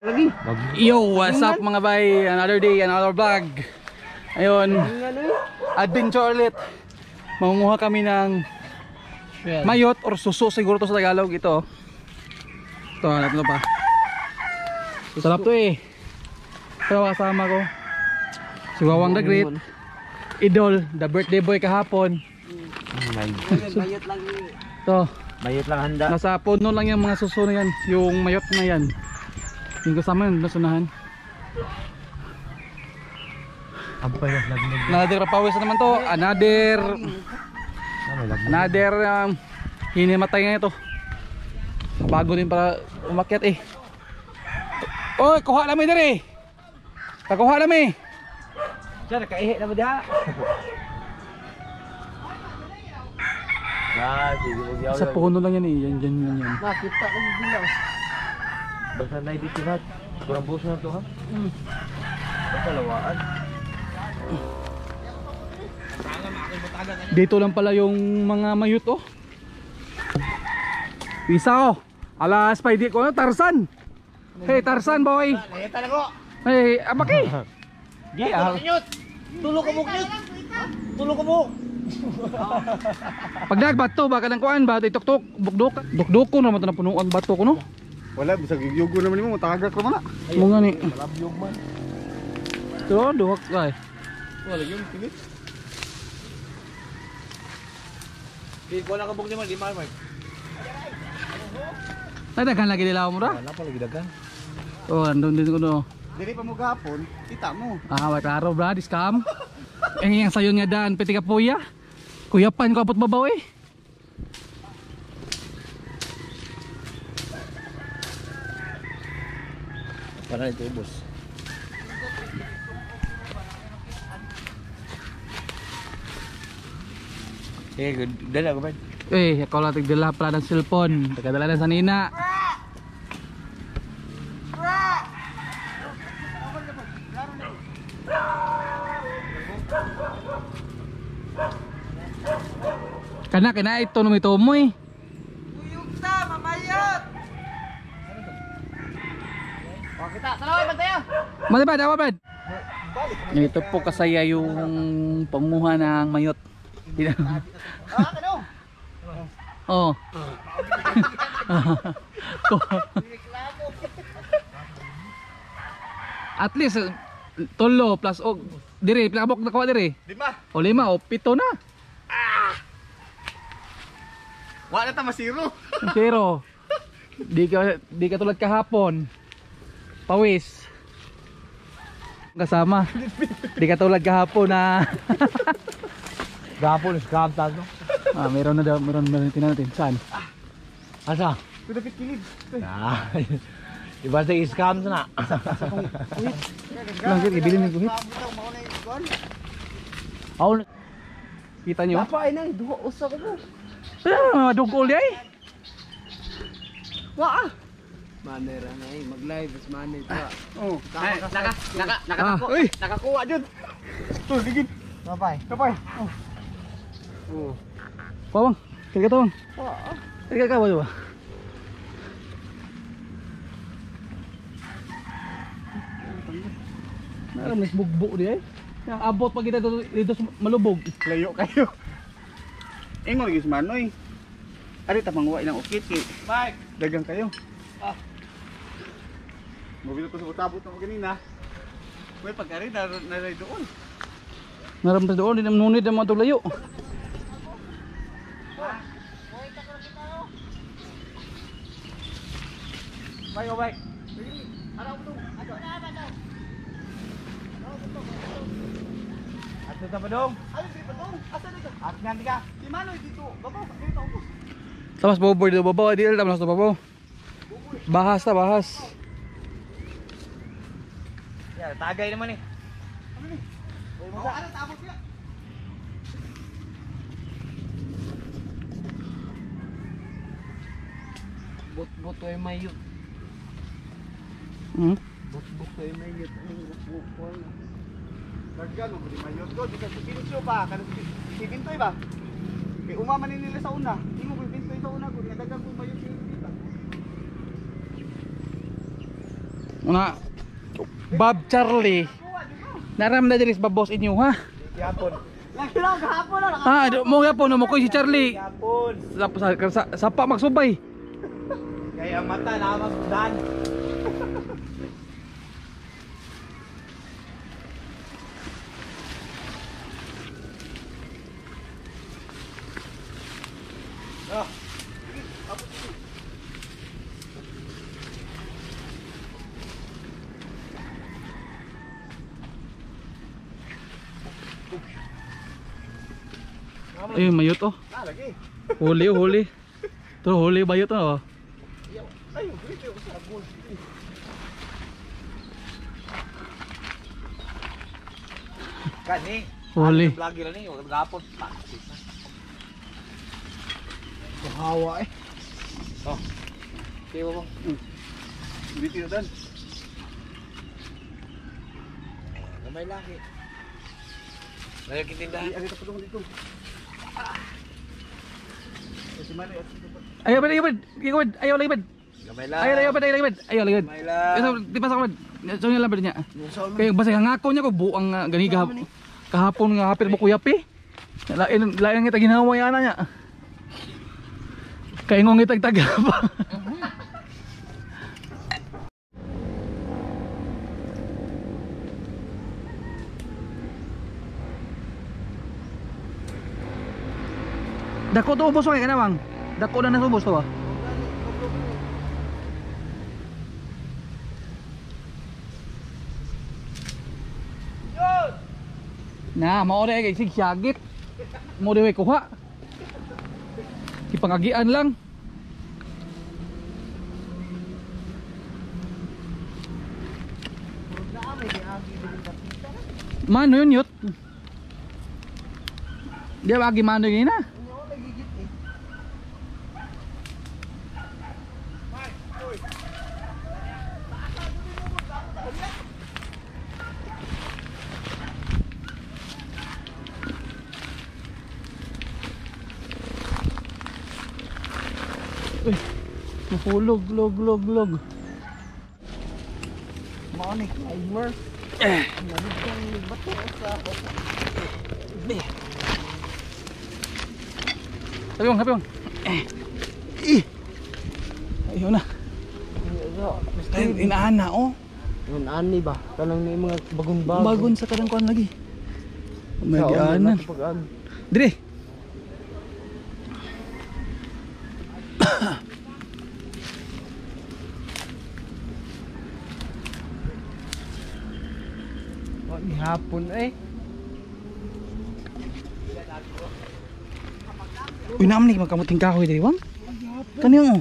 Lagi. Yo, what's up mga bay? Another day, another vlog. Ayun, adventure ulit. Mangunguha kami ng mayot or suso siguro to sa Tagalog ito. Ito, hanap na pa. Sarap to eh. Pero kasama ko si Wawang the Great, Idol, the birthday boy kahapon. Mayot lang. Ito, Mayot lang handa. nasa puno lang yung mga suso na yan, yung mayot na yan. Yung kasama yun, nasa unahan. Another pawis na naman to. Another Another hinimatay nga ito. Bago din para umakyat eh. Oy, kuha namin diri. Kakuha namin. Sir, kaihi na mo diha. Ah, sige mo diha. Sa puno lang yan eh. Yan, yan, yan, yan. Nakita ko bilang. Basta na dito na. Kurang buso na to ha. Basta lawaan. Dito lang pala yung mga mayut oh. Isa oh. Ala Spidey ko ano, Tarzan. Hey Tarzan boy. Hey, abaki. Gi ah. Tulo ka bukit. Tulo ka buk. Pag nagbato baka nang kuan ba ituktok bukdok. Dukdukon naman to na punuan bato ko no. Wala, bisag yugo naman nimo, tagak ra man na. Mo nga ni. Malabyog man. Ito duhak ay. Wala yung pilit. Di ko lang kabuk naman, di man. Ay daghan lagi nila mo ra. Wala pa lagi dagan. Oh, andun din ko no. Dili pa mo gahapon, kita mo. Ah, wa klaro bra, discam. Ang iyang sayon nga daan piti ka puya. Kuyapan ko apot babaw eh. Para ito ubos. Sige, dala ko ba? Eh, ako lang tigdala pala ng cellphone. Tagadala na sa nina. Kana kina ito no mitomo eh. Uyog ta, mamayot. O kita, tanaw bantayan. Mali ba, dawa ba? Ito po kasaya yung panguha ng mayot. Ah, kano? Oh. At least tulo plus og dire pila ka nakuha dire. Lima. O lima o pito na. Wala ta masiro. Zero. Di ka tulad kahapon. Pawis. Kasama. Di ka tulad kahapon na. Gapon, scam ta no. Ah, meron na daw, meron meron tingnan natin. Saan? Asa? Kudapit kilid. Ah. Iba sa scam na. Lang gid ibilin ni guhit. Aw, Kita niyo? Apa ay nang duha usa ka mo. Ah, dugol di ay. Wa ah. Manera na eh, mag-live is manay pa. Oh. Naka naka naka Ah, Uy, nakakuha jud. to ligid. Kapay. Kapay. Oh. Pawang, kaya ka tawang. Kaya ka ba? Meron mas bugbo di ay. Yang abot pag kita dito, dito sa malubog. Layo kayo. Ingon lagi si Manoy. Ari ta manguha ilang ukit kay. Mike. Dagang kayo. Ah. Mobile ko sa utabot na mo ganina. May pag-ari na na doon. Naram pa doon, di naman nunid ang mga tulayo. Bike, oh, bike. Ato ta pa dong. Ano diri pa dong? Asa dito? At nga ka. Si Manoy dito. Babaw, dito ubos. Tapos bobor dito babaw, di alam sa babaw. Bahas ta, bahas. Ya, tagay naman eh. Oh, ano tabot niya? Bot-bot ay mayot. Hmm? Bot-bot ay mayot. Ang Daggan mo di mayot ko di ka si Pincho pa kan si Pintoy ba? Kay umama ni nila sa una. Ingon ko Pintoy sa una ko nga daggan ko mayot si Pintoy. Una Bob Charlie. Naram na diri sa boss inyo ha. Gihapon. Lagi lang gahapon na. Ah, mo gyapon mo ko si Charlie. Gihapon. Sa, sapa magsubay. Kaya ang mata na magdan. Ayun, mayot oh. Ah, lagi. Huli, oh, huli. To huli bayot oh. Ay, dito sa gold. Kani. Huli. Vlogger ni, wag gapon. Hawa eh. Oh. Okay, bang. Dito na dan. Gamay laki. Layo kitindahan. Ay, dito pa dito. Ayaw ba, ayaw ba, ayaw ba, ayaw lagi ba. Gamay lang. Ayaw lagi ba, ayaw lagi ba, ayaw lagi ba. Gamay lang. Ito, di pa sa kamad. So niya lang ba niya. Kaya basta hangako niya ko buang gani kahapon nga hapit mo kuyapi. Lain lain nga ginawa yana niya. Kay ngong itagtag pa. Dako to ubos kay kanawang. Dako na na ubos to ah. Na, mao rin kay sig syagit. Mo rin kuha. Ipangagian lang. Mano yun yut? Di ba agi mano yun na? Uy, nahulog, log, log, log. Mao ni climber. Nabigyan bato sa Sabi mo, sabi mo. Eh. Ih. Ayun na. Ayun, inaan na, oh. Yun ani ba? Kanang ni mga bagon-bagon. Bagon sa kanang kuan lagi. May gianan. Dire. Oh, ni hapon eh. Uy, naman ni magkamuting kahoy diri, wang. Kani oh.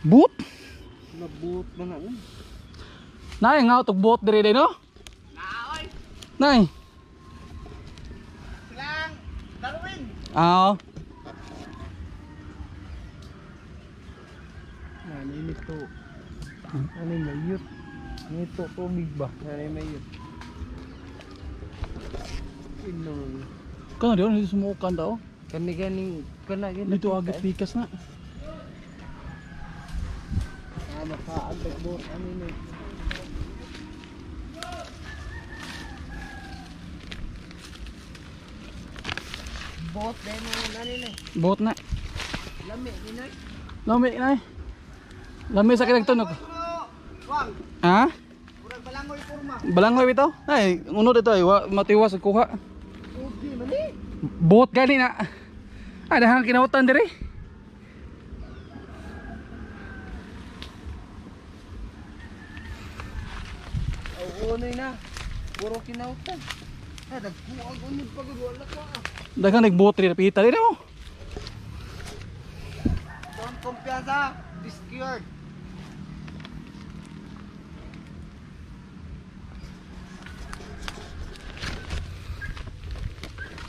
Boot? Nabuot na na. Nay, nga tug boot diri day no? Nay. Silang Darwin. Ah. Nani nito. Ano mayot? Nito tubig ba? Nani mayot. Ino. Kana di dito sumukan daw. Kani gani kana gani. Dito agit pikas na. Ah, makaagdag buot ano ni. Bot din mo nani ni. Boot na. Lami ni noy. Lami na. Lami sa kinag tunog. Wang, Ha? murag balangoy kurma. Balangoy bitaw? Ay, unod ito ay wa matiwas ang kuha. Okay man ni. Boot gani na. Ay, dahang kinautan diri. Oo noy na. Puro kinautan. Ah, dagkuag unod pag wala ka. Daghang nagboot diri pita diri oh. Don kumpiyansa, discured.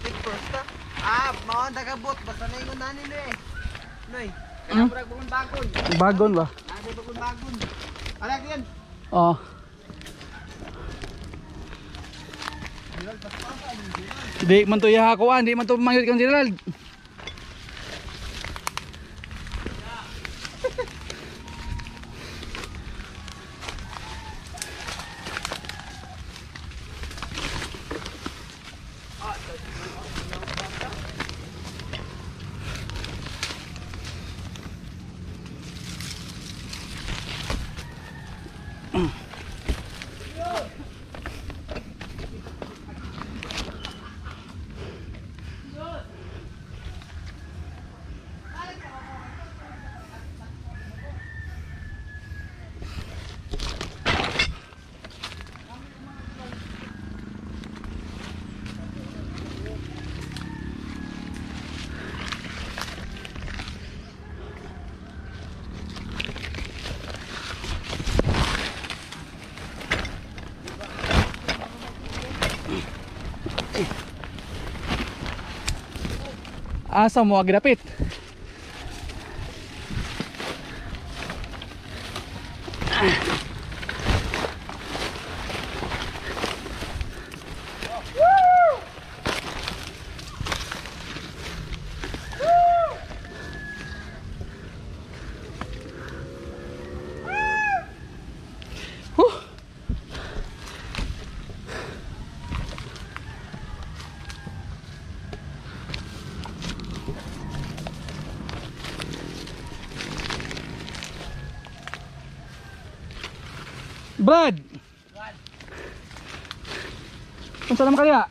Take first ah. Ah, mao ang dagabot basta na ingon nani ni eh. Noy, kaya murag bagon-bagon. Bagon ba? Ah, bagon-bagon. Ala yan. Oh. Di man to ihakuan, di man to mangyud kang Gerald. Asa mo agdapit? Huh. Brad. Unsa naman kaya?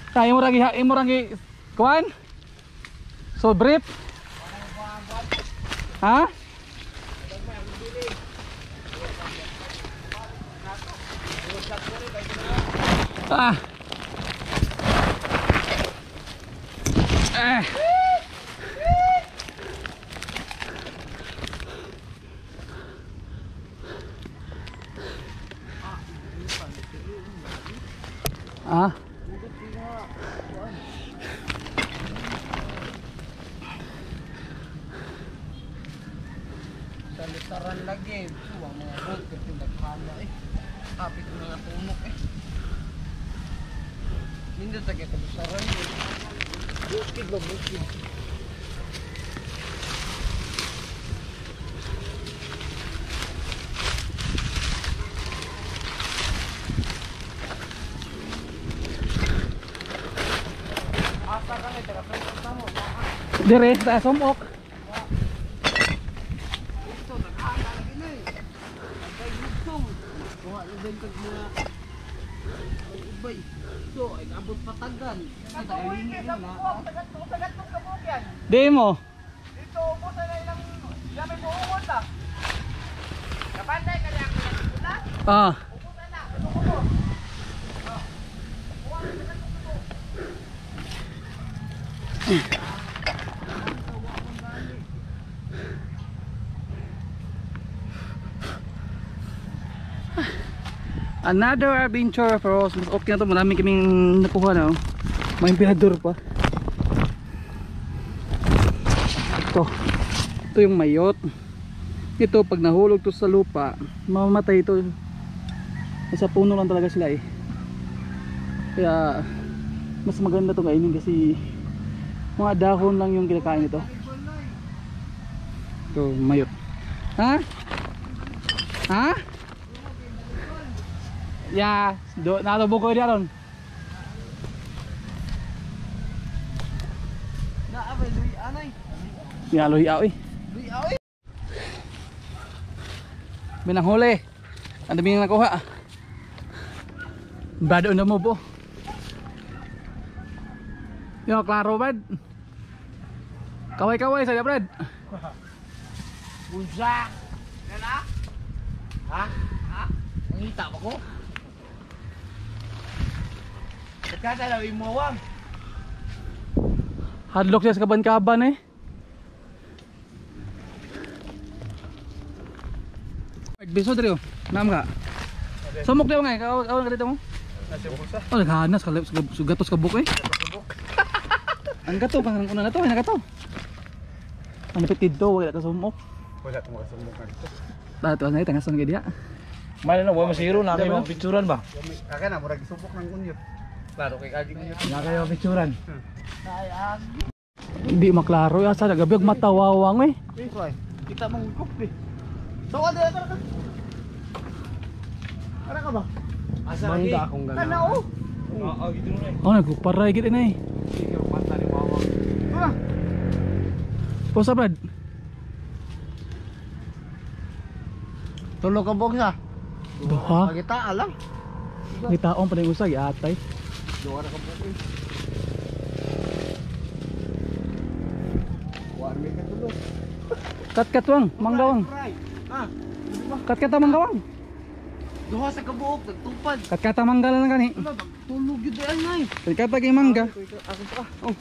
Tayo mo ragi, imo ragi kuan? So brief. Ha? Ah. Eh. Ah. Sa lusaran lagi, suwang mga boat, kasi naghala eh. Kapit mga tunok eh. Nindot sa kaya lusaran eh. Bukid ba bukid? Dire sa sumok. Ito, naghala lagi na eh. Nagkay-gugtong. Kuha na din kag mga ubay. So, ay abot patagan. Di mo. Dito ubusan na ilang dami buungot ah. Kapantay ka lang pula. Ah. Ubusan na. Ito ko. Another adventure for us. Mas okay na to. Marami kaming nakuha na. Oh. May emperador pa. Ito. Ito yung mayot. Ito pag nahulog to sa lupa, mamamatay ito. Nasa puno lang talaga sila eh. Kaya mas maganda to kainin kasi mga dahon lang yung kinakain nito. Ito mayot. Ha? Ha? Ya, do nalo buko dia ron. Na abay luy anay. Ya luhi aoy. Luy aoy. Binanghuli. Ang dami nang nakuha. Brad on the move oh. Yo, klaro Brad. Kaway-kaway saya Brad. Unsa? Nana? Ha? Ha? Mangita pa ko? Kata daw imawang. Hadlock siya sa kaban-kaban eh. Beso diri oh. Naam ka. Sumok daw nga, kaw ka dito mo. Oh, naghanas ka sugatos ka buk eh. Ang gato pang una na to, ay nagato. Ang napit dito, wala ka sumok. Wala to makasumok na dito. Dato na tangason kay diha. May na wa masiro na kayo mga picturan ba? Kaka na murag isubok ng unyot. Klaro kay kagi niyo. Na kayo picturan. Hindi maklaro asa nagabi og matawawang eh. Eh, kita mong group eh. So ano tara ka. Tara ka ba? Asa lagi? akong Tana oh. Oo, gitu na. Oh, nagparay gid eh. Sige, mata ni Wawang. Tara. Posa Brad. Tulo ka boksa. Duha. Pagita lang. Gitaon pa rin usag atay. Duha ra ka bok. Wa may katulo. Kat-katwang, manggawang. Ha? Kat-kata manggawang. Duha sa kabuok nagtupad. Kat-kata mangga lang kani. Wala tulog gyud ay nay. Kat-kata kay mangga. Ako pa. Oh.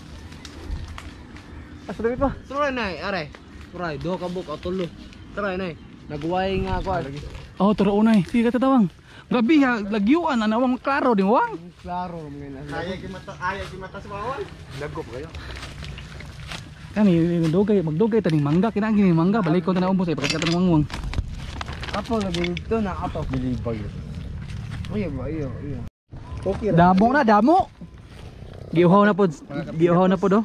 Asa dami pa? Try nay, are. Try duha ka buok o tulo. Try nay. Nagway nga ako. Oh, turo unay. Sige ka tatawang. Gabi ha, lagyuan anawang klaro din wang. Klaro mga Ayaw kimata, ayaw kimata sa bawal. Dagko pa kayo. Kani dugay magdugay taning mangga kinagi ni mangga balik ko tan ubos ay pagkat tanang wangwang. Apo lagi dito na ato. Bilibag. Iyo ba iyo iyo. Okay. Damo na damo. Giuhaw na pod. Giuhaw na pod oh.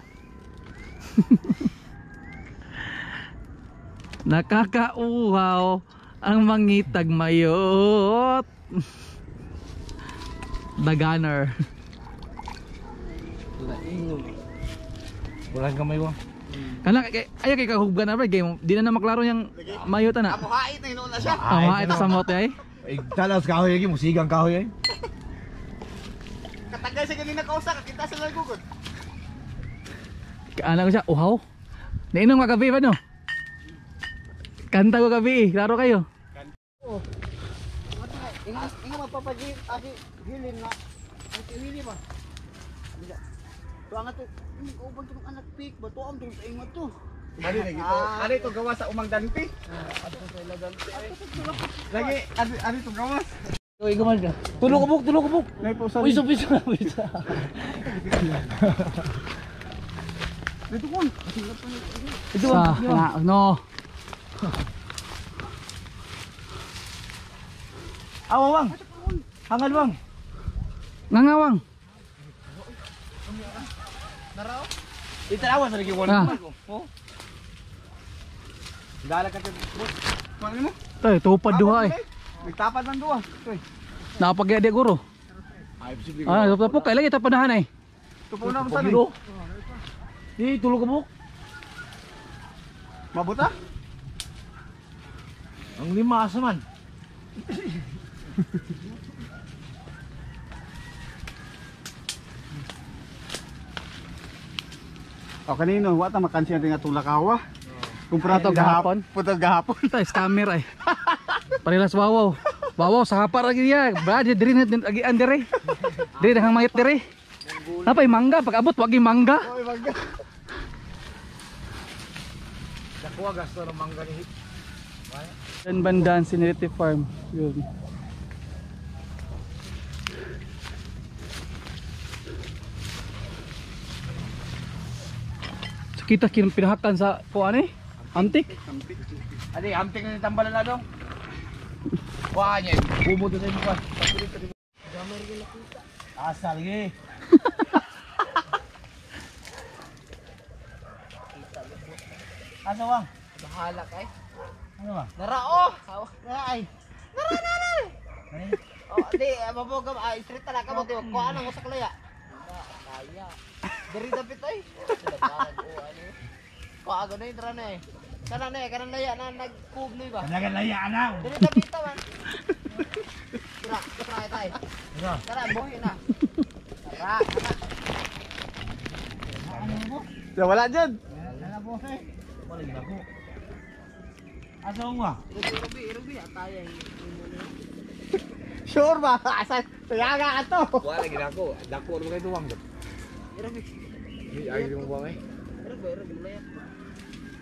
Nakakauhaw ang mangitag mayot. The gunner. Walang kamay wang. Kana kay ay kay kahubgan na bro, game di na na maklaro yang mayot na. Amo hait na hinuon na siya. Tama ito sa mote ay. Talas kahoy lagi musigang kahoy ay. Katagal sa ganina kausa kakita sa lagugod. Ana ko siya, uhaw. Nainom ka gabi ba no? Kanta ko gabi eh, klaro kayo. Inga inga mapapagi aki hilin na. Ang hili ba? To ang ato, ini kauban to ng anak pik ba to ang dun sa ingat to. Ano ito? Ano ito gawa sa umang danti? Lagi, ano ito gawas? Uy, gumal ka. Tulo ka buk, tulo ka buk. Uy, so piso na piso. Dito kon. Ito Sa, na, no. Awa wang. Hangal wang. Nangawang. Italawa sa lagi wang. Ah. Oh. Gala ka te. Ano mo? Tay, tupad duha eh. Nagtapad man duha. Toy. Napagya di guro. Ay, posible. Ah, tapos kay lagi tapanahan ay. Tupo na mo sa ni. Di tulo ka buk. Mabuta? Ang lima asa man. O kanino, wa ta makansi natin nga tulakawa. Kumpra Ato gahapon. Putag gahapon. Tay, scammer ay. Parelas wawaw. Wawaw sa hapar lagi niya. Brad, diri na lagi andere. Diri na mayot diri. Napay mangga pag abot wagi mangga. Oy, mangga. Nakuha gasto ng mangga ni. Dan Bandan Sinirity Farm. Yun. So, kita pinahakan sa kuan eh. Antik. Adi, hamtik na tambalan na dong. Wah, niya. Bumo to sa imo pa. Asa lagi. Asa wang? Bahala kay. Ano ba? Narao. Ay. Nara nara. Oh, di mabogam ay street tala ka mo di ko ano mo sa klaya. Kaya. Diri dapit ay. Ko ago na dira na eh. Kana na eh, kana laya na nagkubloy ba. Kanagan laya na. Diri dapit ta man. Tara, tara tay. Tara, buhi na. Tara, tara. Ya wala jud. Wala gid ako. Asa wang? Rubi, rubi, atay. Sure ba? Asa sayaga ka to. Wala gid ako. Dako ro kay tuwang. Rubi. Ay, ay mo wang eh. Rubi, rubi laya.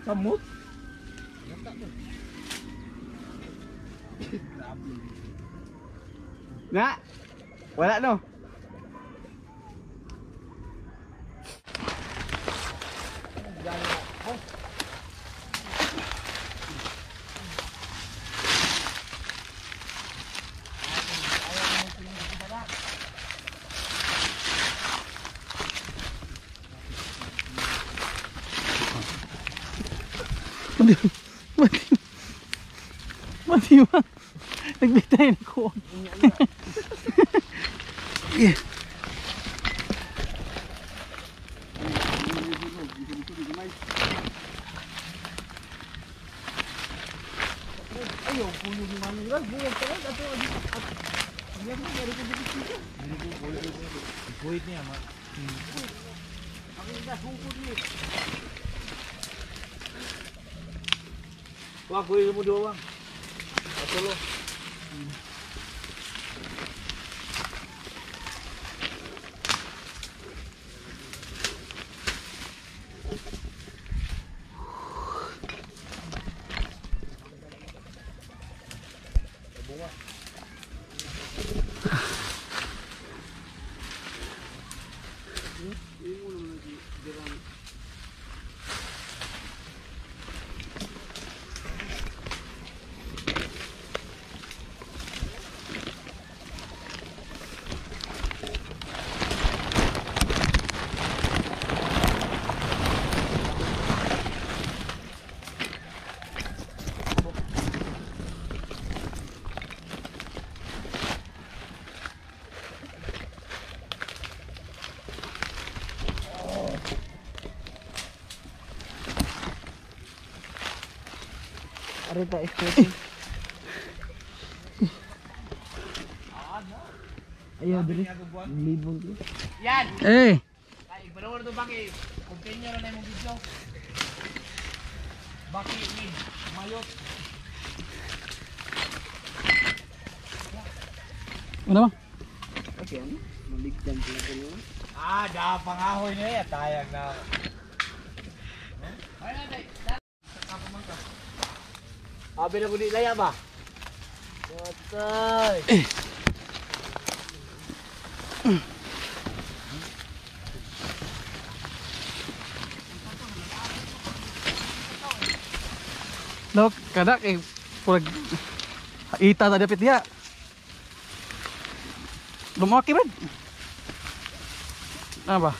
Samot. Na. Wala no. Mati ba? Nagbitay na ko. Yeah. Kuit niya ma. Wah, kuit mo doang. Atulo. Arita eskwete. Ayaw diri. Libon ko. Yan. Eh. Ay, balawar do baki. Continue na imong video. Baki with mayot. Ano ba? Okay, ano? Maligdan pala ko. Ah, da pangahoy niya tayag na. Abi na buli laya ba? Patay. Lok, kadak eh purag ita ta dapit diha. Lumaki ba? Ano ba?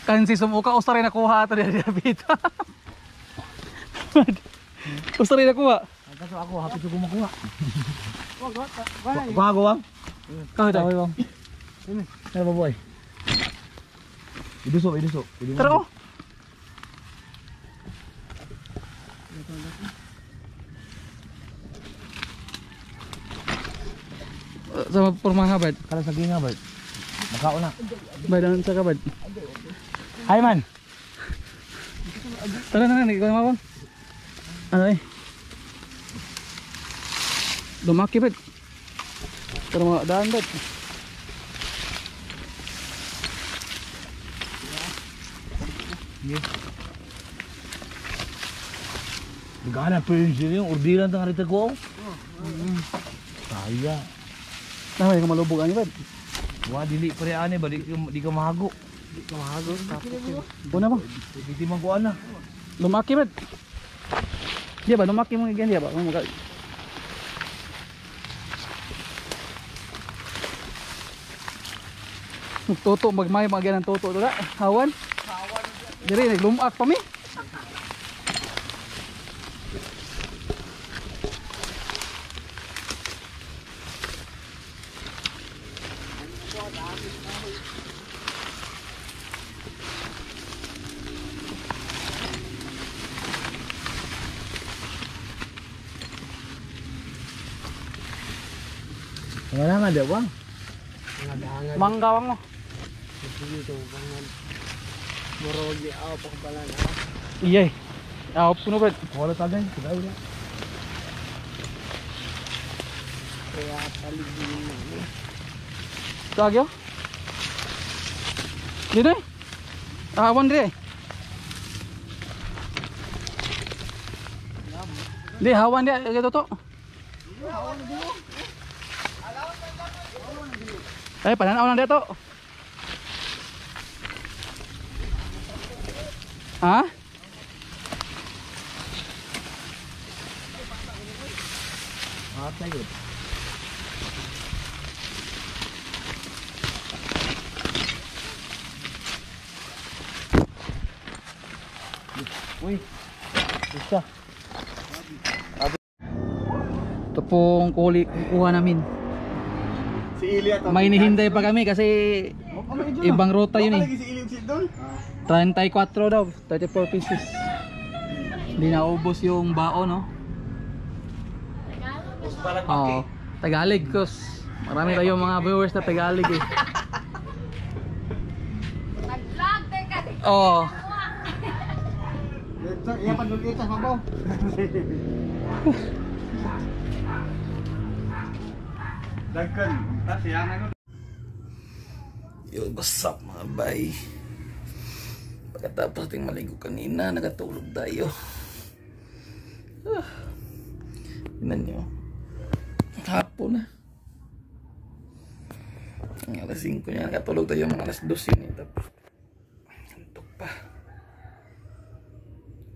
Kan si sumuka usa rin nakuha ato diha dapit. Usa rin nakuha. Kaso ako hapit ko makuha. Kuha ko bang? Kahit Kuha bang? Ano ba boy? Iduso, iduso. Tara oh. Sa pormaha bad. Kala sa ginga ba? Makaon na. Bad sa kabad. Hi man. Tara na na, ikaw na bang. Ano eh? Lumaki bad. Tara mga daan bad. Gana pa yun siya yung ordiran tang harita ko. Kaya. Tama ka malubog ani bad. Wa dili pre ani ba di ka mahago. Di ka mahago. Una ba? Di man ko ana. Lumaki bad. Dia ba lumaki mo igen dia ba? Maka Toto magmay magyan ang toto to da. Hawan. Diri naglumuak pa mi. Wala nga daw bang. Manggawang mo. Murag di aw pa pala na. Iyay. Aw puno bad. Wala tagay, tagay na. Kaya paligid na. Tagyo. Dito eh. Awan dire. Di hawan dia gitu to. Eh, pananaw lang dito. Ha? Atay gud. Uy. Isa. Ito pong kuha namin. Si Ilya to. May hinihintay pa kami kasi ibang ruta yun eh. Si Ilya si Dol. 34 daw, 34 pieces. Hindi naubos yung bao, no? Oo. Tagalog, cause marami tayong mga viewers na Tagalog eh. Nag-vlog teka. Oo. Iya pa dul ita mabo. Dagkan, tas yang ano. Yo, what's up mga bay? Pagkatapos ating maligo kanina, nakatulog tayo. Ah. Tingnan nyo. Hapon na. Ang alas 5 niya, nakatulog tayo mga alas 2 yun eh. Tapos, antok pa.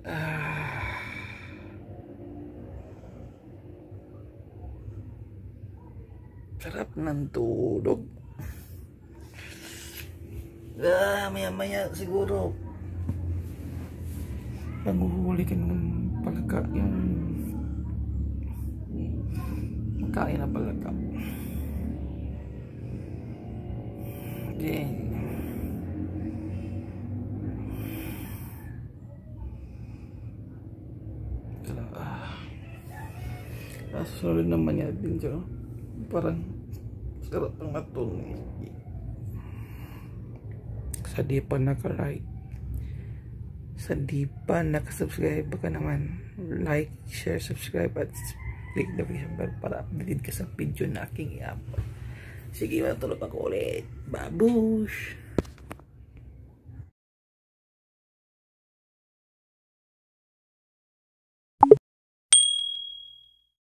Ah. Sarap ng tulog. Ah, maya maya siguro manghuhuli kami ng palaka, yung makain na palaka. Okay. Ah, sorry naman yan, adventure. Parang sarap ang matulog. Sa di pa naka-like, sa di pa naka-subscribe, baka naman like, share, subscribe at click the notification bell para updated ka sa video na aking i-upload. Sige, matulog ako ulit. Babush!